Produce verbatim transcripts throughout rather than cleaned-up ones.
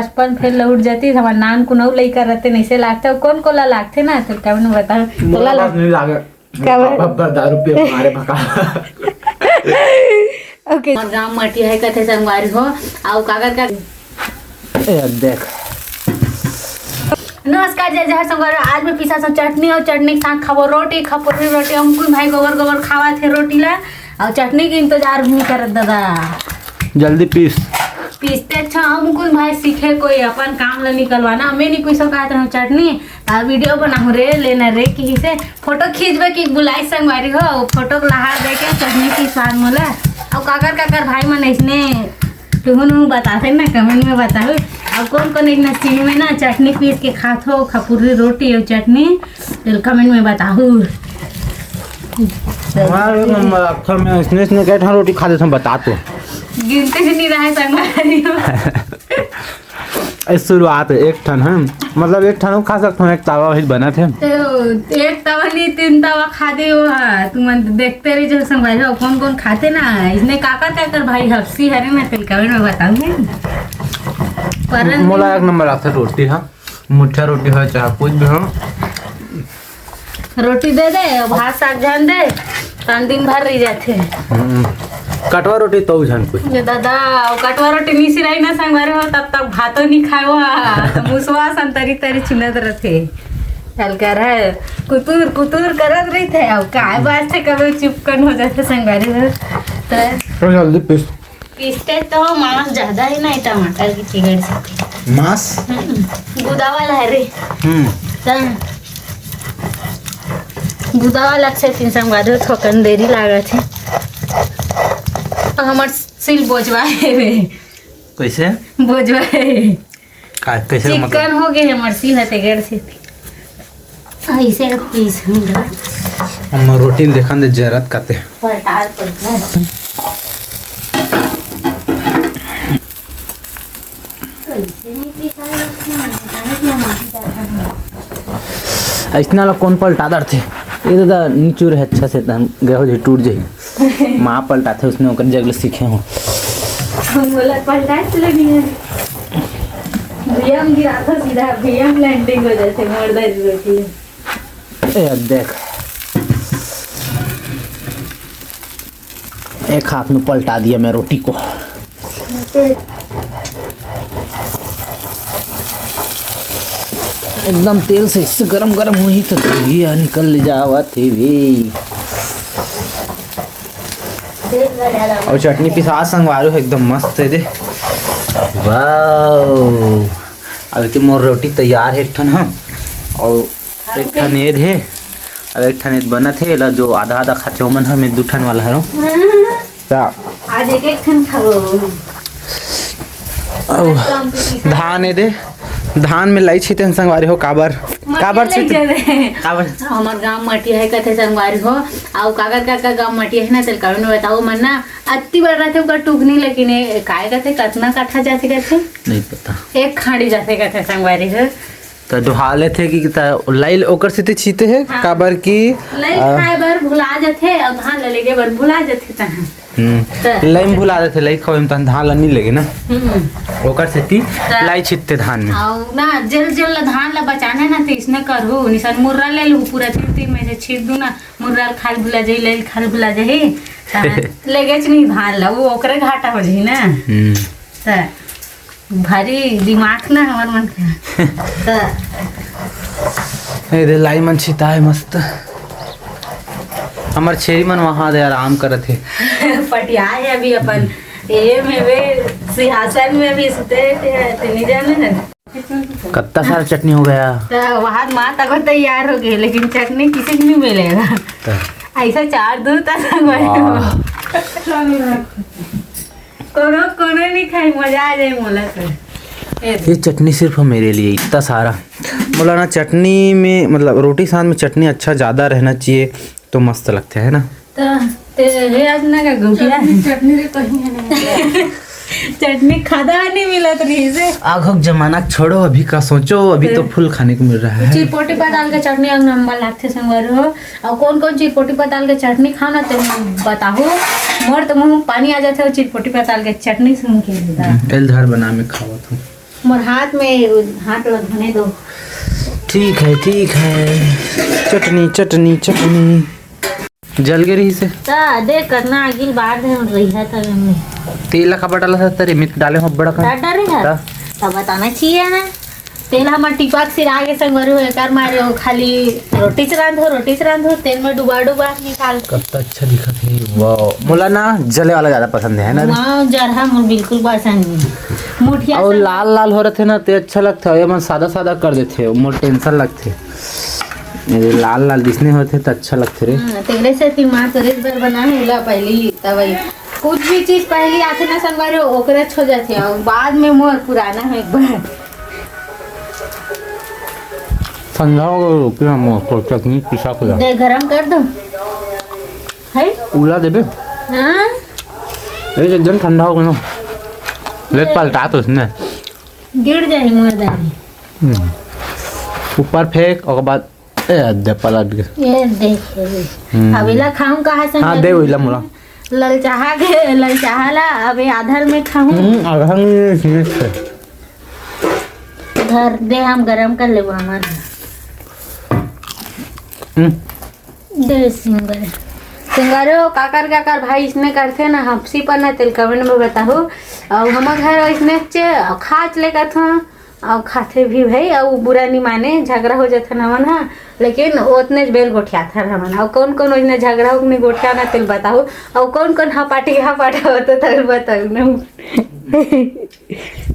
बचपन फेर लौट जाती, हमर नान कुनऊ लइका रहते, नइसे लागते। अउ कोन कोला लागते ना, तो कमेंट में बताओ। मोला तोला लाग- नहीं लागे। का बर? पापा दारू पिए मारे भका। ओके। हमर गांव मटिया हे कथे संगवारी हो, अउ काकर का ए, देख। नमस्कार, जय जोहार संगवारी। आज मैं पिसा सब चटनी अउ चटनी के साथ खाबो रोटी, खपुरी रोटी। अंकुर भाई गोबर गोबर खावा थे रोटी ला, अउ चटनी के इंतजार भी करत दादा। जल्दी पीस। पीसते अच्छा, अंकुर भाई सीखे कोई अपन काम ला निकलवाना। मैं नहीं कुछ कहा था चटनी, आ, वीडियो बनाहूँ रे, लेना रे, किही से फोटो खींचबे की बुलाई संगवारी हो, फोटो ला हार दे के चटनी की स्वाद मोला। अउ काकर काकर भाई मन इसने तुहू नु बताते ना, कमेंट में बताओ। अउ कोन कोन एक नसीब में ना चटनी पीस के खात हो, खपुरी रोटी अउ चटनी, तो कमेंट में बताओ। हमारे एक नंबर अक्सर में इसने, इसने कई ठन रोटी खा देते हैं, बता तो। गिनती भी नहीं रहे संगवारी हो। ए, शुरुआत है, एक ठन है, मतलब एक ठन खा सकते हैं, एक तावा वही बना थे। तो एक तावा नहीं, तीन तावा खा दे वो, हाँ, तुम देखते रह जाओ संगवारी हो, कौन कौन खाते ना, इसने काकर काकर भाई हफ्सी हरे ना, कल कमेंट में बताऊंगे। पर मोला एक नंबर आता रोटी, हाँ, मुठिया रोटी हो चाहे कुछ भी हो। रोटी दे दे, भात साग जान दे, तन दिन भर रह जाथे। हम्म। कटवा रोटी तो जान कुछ। ये दादा, वो कटवा रोटी नहीं सिराई ना संगवारी हो, तब तक भातो नहीं खाए हो, तो मुसवा सन तरी तरी चिन्हत रहथे। हल्का रहे, कुतुर कुतुर करत रहिथे, अब काय बात थे, कभी चुपकन हो जाथे संगवारी हो। तो तो जल्दी पीस। पीसते तो मांस ज्यादा है ना, टमाटर की चिगड़ से। मांस? हम्म, गुदा वाला है रे। हम्म। तो गुदा वाला से तीन संगवारी हो, थोकन देरी लागत है। तो हमर सिल बोझवा है रे। कैसे? बोझवा है। का, कैसे मतलब? चिकन हो गए हमर सिल हते गड़ से। ऐसे पीस हम। हम रोटी देखन दे जरत काते। पलटार, पलटार। ऐसना ला कौन पलटा दरथे? ये दादा निचुर है अच्छा से, तहन गए हो जे टूट जाही। माँ पलटाथे, उसने ओकर जग ले सीखे हो। हम बोला पलटाए चले नहीं है। भैया हम गिरा था सीधा, भैया हम लैंडिंग हो जाते, मर्दा जी रोटी। ए, देख। एक हाथ में पलटा दिया मैं रोटी को। एकदम तेल से इससे गरम गरम हुई तो धुइया निकल जावत हे वे। और चटनी पिसा संगवारी हो, एकदम मस्त है दे। वाओ, अब के मोर रोटी तैयार है एक ठन, हाँ, और एक ठन एद हे, अब एक ठन एद बनत हे, एला जो आधा आधा खाथे ओमन ह, मैं दू ठन वाला हरों। ता आज एक एक ठन खाओ। अउ धान ए दे, धान में लाई छिते संगवारी हो, काबर? काबर छिते? काबर? हमर गांव मटिया है कथे संगवारी हो, अउ काकर काकर गांव मटिया है ना, तेल कमेंट में बताओ मन ना। अत्ती बड़ रहते ओकर टुकनी, लेकिन ए, काय कथे, कतना काठा जाथे कथे? नहीं पता। एक खाड़ी जाथे कथे संगवारी हो। त डोहा लेथे कि त लाइल ओकर सेती छीते हे, हाँ। काबर कि, लई आ, खाए बर भुला जथे अउ धान ल लेगे बर भुला जथे तहाँ। हम्म। त लई में भुला देथे, लई खावे में तहन धान ल नी लेगे ना। हम्म। ओकर सेती त लाई छीतथे धान में। अउ ना, जेल जेल ल धान ल बचाना हे ना, त इसने करहू, निसन मुर्रा ले लू, पूरा तीन तीन में से छीत दू ना, मुर्रा ल खाल भुला जाही, लई ल खाल भुला जाही, त लेगेच नहीं धान ल, वो ओकरे घाटा हो जाही ना। हम्म। त भारी दिमाग ना हमर मन के। त ए दे लाई मन छिताए मस्त। हमर छेरी मन वहां दे आराम करत हे। पटिया है अभी अपन। ये में वे सिंहासन में भी सुते थे, ते नहीं जाने ना। कत्ता सारा चटनी हो गया। त वहां माँ तक तैयार हो गए, लेकिन चटनी किसी को नहीं मिलेगा। त ऐसा चार दूर तक वाह। कोनो, कोनो नहीं खाई, मजा आ जाए मोला तो। ए दे। ये चटनी सिर्फ मेरे लिए, इतना सारा। मोला ना चटनी में, मतलब रोटी साथ में चटनी अच्छा ज़्यादा रहना चाहिए, तो मस्त लगते है ना। तो ते हे आज ना का गुटिया? चटनी, चटनी रे कहीं है नहीं। चटनी खादा नहीं मिलत रही से। आग हक जमाना छोड़ो, अभी का सोचो, अभी तो फुल खाने को मिल रहा है। चिरपोटी पताल के चटनी एक नंबर लागथे संगवारी हो। अउ कोन कोन चिरपोटी पताल के चटनी खाना ते बताहू। मोर तो मुंह पानी आ जाथे चिरपोटी पताल के चटनी सुन के। हम्म, एल धार बना में खावत हूँ। मोर हाथ में, हाथ ला धोने दो। ठीक है, ठीक है। चटनी, चटनी, चटनी। जल गे रहिस हे। त देख, कतना आगी ल बार दे रही है, तब हमने तेल ला काबर डाला था तेरे? मित डाले हो बड़ा का। डाल डाले है। त? तब बताना चाहिए ना। तेल हमर टिपक सिरा गे संगवारी हो, एकर मारे हो खाली रोटी च रांधो, रोटी च रांधो, तेल में डुबा डुबा के निकाल। कतना अच्छा दिखत हे, वाह। मोला ना जले वाला ज्यादा पसंद है ना रे? वाह, जरहा मोर बिल्कुल पसंद नहीं। मुठिया और संग- लाल लाल हो रथे ना, ते अच्छा लगथे, ये मन सादा सादा कर देथे, मोर टेंशन लगथे। ये लाल लाल दिसने होथे त अच्छा लगथे रे। हाँ, तेरे से फिर माँ तोरे बर बना है ला पहली, तब कुछ भी चीज पहली आथे ना संगवारी हो, ओकरे हो जाथे, और बाद में मोर पुराना है एक बार। ठंडा हो गया, रुकी हम उसको चटनी पिसा के ला। दे, गरम कर दो। है? उला देबे? हाँ? ये एकदम ठंडा हो गया ना। ले पलटा तो उसने। गिर जाए मुर्दा। हम्म। ऊपर फेंक, ओकर बाद, ए, दे पलट गए। ये देख, ये देख। हम्म। अब इला खाऊं कहाँ से हाँ, मैं? दे वहीला मोला। ललचाहा के, ललचाहा ला, अब ये आधर में खाऊं। हम्म, आधर में ये इसमें से। धर दे, हम गरम कर लेबो हमर। हम्म। दे सिंगर। सिंगरो काकर काकर भाई इसने करथे ना, हंसी पर ना तेल comment में बताहू। और हमर घर इसने चे, खाच ले कथों, और खाथे भी भाई, और बुरा नहीं माने, झगड़ा हो जाथे ना मन हा, लेकिन ओतने बेल गोठियाथन हमन। और कौन कौन ओतने झगड़ा उतने गोठिया ना तेल बताहू, और कौन कौन हपाटी हपाटा होता तेल बताहू ना।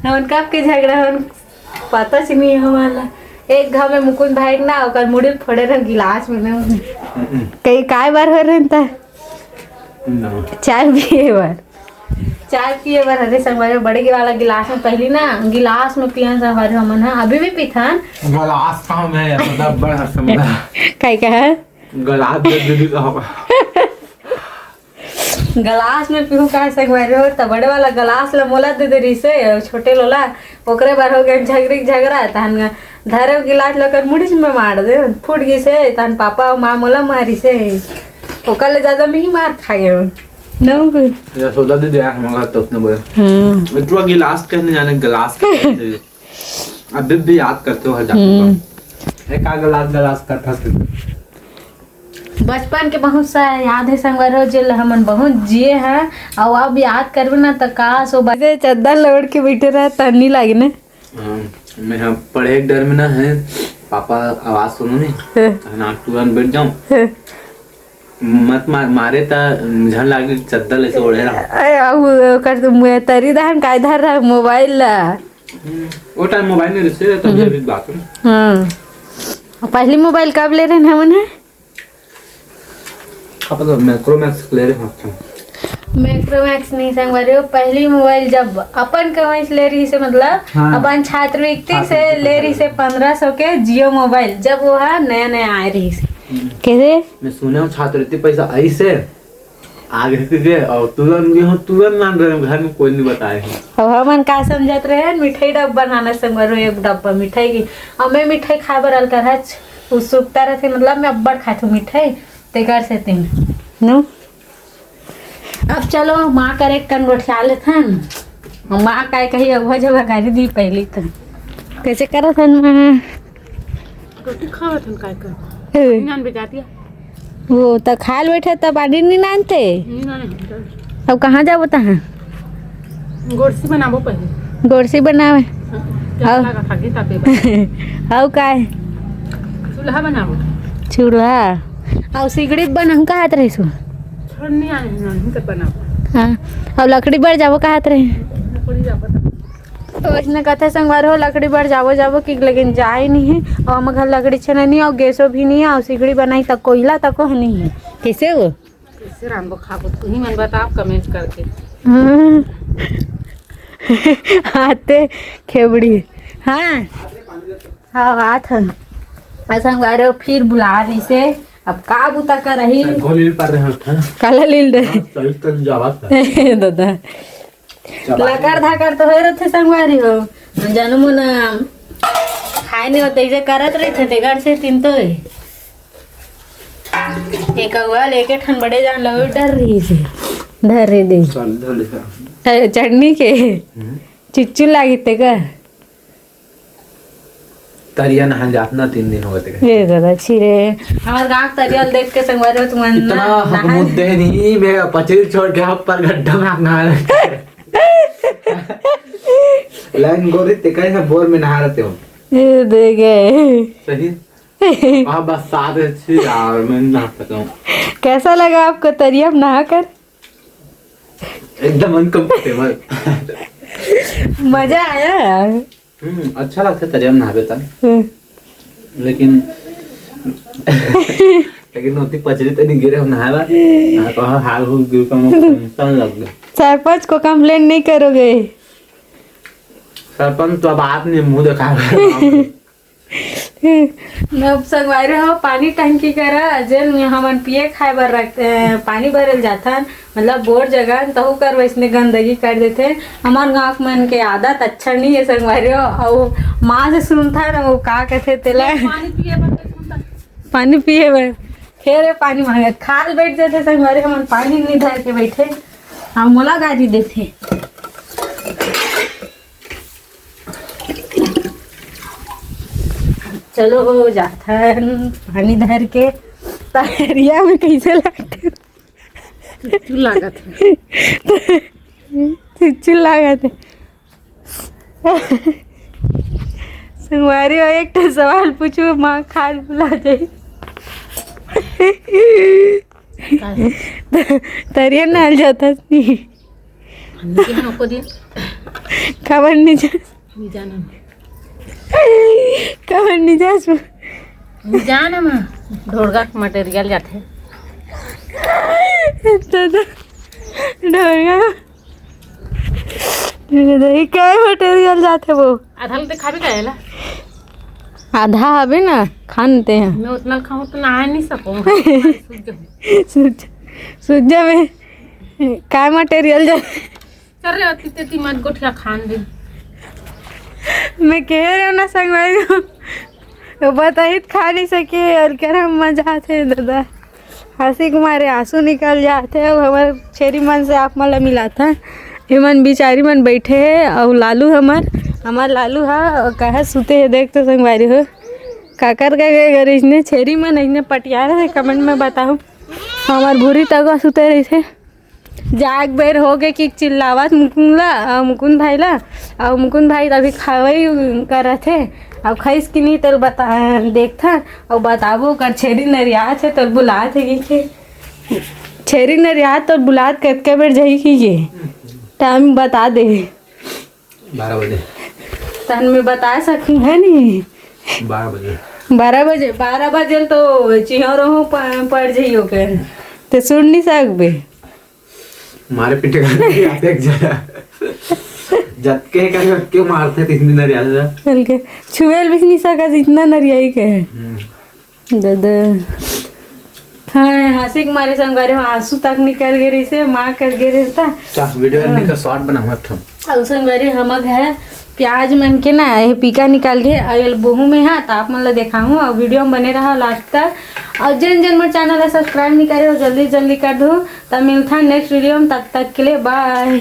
हमन कब के झगड़ा हन पता च नहीं हमन ला। एक घाव में मुकुंद भाई के ना ओकर मुड़ी ल फोड़े रहन गिलास में ना। कई काय बार हो रहन त? ना। चाय पिए बर। चाय पिए बर हरे संगवारी, बड़े वाला गिलास में पहली ना, गिलास में पियन संगवारी हमन ह, अभी भी पीथन। गलास का मैं मतलब बड़ा समझा। काय कहा? गलास दे दीदी का होगा। गलास में पीहू का संगवारी हो, त बड़े वाला गलास ला मोला दे दे रहिसे, अउ छोटे लोला ओकरे बर हो गए झगरी झगरा। तहन धरे गिलास लकर मुड़ी में मार दे, फूट गइसे। तहन पापा अउ माँ मोला मारिसे, ओकर ले ज्यादा मैं ही मार खा गए। नौ गो। यशोदा दीदी आए हमारे घर तो उसने बोला, हम्म। "तू गिलास कहने जाने, गलास कहने।" अभी भी याद करते हो हर जाते हम्म। तो। "ए, का गलास, गलास करता तू?" बचपन के बहुत सा याद है संगवारी हो, जेल हमन बहुत जिए हैं, और अब याद करबे ना त का सो बजे चद्दर ल ओढ़ के बैठे रहे त नहीं लागे ना। हाँ, मैं यहाँ पढ़े के डर में ना है, पापा आवाज सुनो नहीं, हाँ। नाक तुरंत बैठ जाऊँ। हाँ। मत मार, मारे त झन लागे, चद्दर ऐसे ओढ़े रहा। अरे, अब ओकर तो मुँह तरी दहन का इधर रहा मोबाइल ला। वो टाइम मोबाइल नहीं रहते, तब हम्म। ये भी बात है। हाँ। पहली मोबाइल कब ले रहे हैं हमन है? अब तो Macro Max ले रहे हैं। Macro Max नहीं संगवारी हो, पहली मोबाइल जब अपन कमाई से ले रहिसे, मतलब हाँ। अपन छात्रवृत्ति से छात्रवृत्ति ले से। रहिसे पन्द्रह सौ के Jio मोबाइल, जब वो हा नया नया आए रहिसे। हम्म। कैसे? मैं सुने हूँ छात्रवृत्ति पैसा आई से आगे से दे, और तुरंत भी हो, तुरंत मान रहे हैं, घर में कोई नहीं बताए हैं। अब हमन का समझत रहे, मिठाई डब्बा बनाना संगवारी हो, एक डब्बा मिठाई की, और मैं मिठाई खाए बर अलकर हच उत्सुकता रहथे, मतलब मैं अब्बड़ खाथू मिठाई, तेकर से तीन नो। अब चलो माँ करे कन गोठिया लेथन। माँ काय कही, अब हो जब गाड़ी दी पहली तो। कैसे करत हन माँ? रोटी खावत हन काय कर? हे। नान बेचातिया। वो त खाल बैठे त बाड़ी नहीं नानते। नहीं नाने। अब कहाँ जाबो तहाँ? गोरसी बनाबो पहले। गोरसी बनावे। हाँ, क्या और? लगा था गीता पे बना। और काय? चूल्हा बनाबो। चूल्हा। और सिगड़ी बनाऊँ कहा हाथ रही सु? छोड़ नहीं आने हैं, नहीं तो बनाबो। हाँ। और लकड़ी बर जाबो कहा हाथ रही? लकड़ी जाबो तो। तो इसने कथे संगवार हो लकड़ी बर जाबो जाबो कि लेकिन जाए नहीं है। और हम घर लकड़ी छेना नहीं है और गैसो भी नहीं है और सिगड़ी बनाई तक कोयला तको नहीं है। कैसे हो? कैसे रांधबो खाबो, तुही मन बताओ comment करके। हाँ। आते खेबड़ी। हाँ। हाँ, बात है। ऐसा हम कह रहे हो, फिर बुला रही से। अब का बुता कर रही? गोली पर रहे हैं, हाँ। काला लील रहे। हाँ, चल, चल, जावा था। दादा। चबा लकर धाकर तो होए रथे संगवारी हो। जानू मोना खाए नहीं होते, जे करत रही थे, ते घर से तीन तो है। एक अगवा लेके ठन बड़े जान लगे डर रही से। धर रे दे। चल, धर ले, धर। अरे, चढ़नी के। हम्म। चिच्चू लागी ते का? तरिया नहान जात ना, तीन दिन हो गए थे। ए दादा, छी रे। हमार गाँव के तरिया ल देख के संगवारी हो तुमन इतना ना हक नहाए। मुद्दे नहीं, मैं पचरी छोड़ के ऊपर गड्ढा में नहा लंगोरी ते कैसे बोर में नहा रहते हो। ये दे गए। सही। वहाँ बस साथ अच्छी यार, मैं नहा सकता हूँ। कैसा लगा आपको तरिया में नहा कर? एकदम अनकंफर्टेबल। मजा आया यार। हम्म, अच्छा लगता है तरिया में नहावे तक। हम्म। लेकिन लेकिन ओती पचरी तो नहीं गिरे हम नहावा। ना तो हाल हो गिर का मुझे टेंशन लग गया। सरपंच को कंप्लेन नहीं करोगे? सरपंच तो अब आप नहीं मुंह दिखा रहे। अब संगवारी हो, पानी टंकी करा, जेन में हमन पिए खाए बर रखते हैं, पानी भरल जाथन, मतलब बोर जगह तहु कर वैसने गंदगी कर देथे। हमार गाँव के मन के आदत अच्छा नहीं है संगवारी हो। अउ माँ से सुनथा ना, वो का कहते तेला, पानी पिए बर, पानी पिए बर। फेर ये पानी मांगे, खाल बैठ जाते संगवारी, हमन पानी नहीं धर के बैठे। हाँ, मोला गारी देथे। चलो, जाथन पानी धर के। तरिया में कैसे लगथे? चुल लागत है। चुल लागत है। संगवारी हो, एक ठो सवाल पूछू, माँ खाल बुला जाई। तरिया नहाल जाता नहीं। नीचे में एको दिन खबर नहीं जा। नहीं जाना। खबर नहीं जा। नहीं जाना ना। ढोड़गा के मटेरियल जाथे। दादा, ढोड़गा। ये दही का मटेरियल जाथे वो। आधा ल दिखाबे का एला? आधा हवे ना, खान ते हैं। मैं उतना खाऊं तो नहा नहीं सकूं। सूझ जाऊं। सूझ, सूझ जावे। काय मटेरियल जा? कर रे, अति तेती मत गोठिया खान दे। मैं कह रहे हो ना संगवारी हो, वो बताई त खा नहीं सके और कह रहा मजा आथे दादा। हंसी के मारे आंसू निकल जाथे। अब हमर छेरी मन से आप मन ला मिलाथा। एमन बिचारी मन बैठे हे, अउ लालू हमर, हमर लालू हा, कहे सुते हे, देख तो संगवारी हो। काकर का गए घर इसने छेरी मन इसने पटिया रहे, कमेंट में बताओ। हमर भूरी तक सुते रहिथे। जाग बेर हो गे कि चिल्लावत मुकुंद ला, अउ मुकुंद भाई ला, अउ मुकुंद भाई अभी खावई करत हे, अउ खाइस कि नहीं तेल बता, देखथन, अउ बताबो ओकर छेरी नरियात हे, तेल बुलात हे कि के? छेरी नरियात तेल बुलात कतका बेर जाही कि के? टाइम बता दे। बारह बजे। तहन मैं बता सकूं है नहीं? बारह बजे। बारह बजे, बारह बजे तो चिहो रहो प-, पड़ जाइयो के। ते सुन नहीं सकबे। मारे पीटे का भी आप एक जगह। जतके का जतके मारते तीन दिन नरियाल जा। चल के छुएल भी नहीं सका, इतना नरियाई के। हम्म। दादा। हाँ, हंसी के मारे संगवारी हो आंसू तक निकल गए रहिसे, माँ कर गए रहता। चा, वीडियो हाँ। निकल शॉर्ट बनाऊंगा एक ठो। अउ संगवारी हमर घर प्याज मन के ना, ये पीका निकाल के, अउ ये बोहू में हा, त आप मन ला देखाहूँ, अउ वीडियो में बने रहा लास्ट तक। अउ जन जन मोर चैनल ला सब्सक्राइब नहीं करे हो, जल्दी जल्दी कर दो। तब मिलता नेक्स्ट वीडियो में, तब तक के लिए बाय।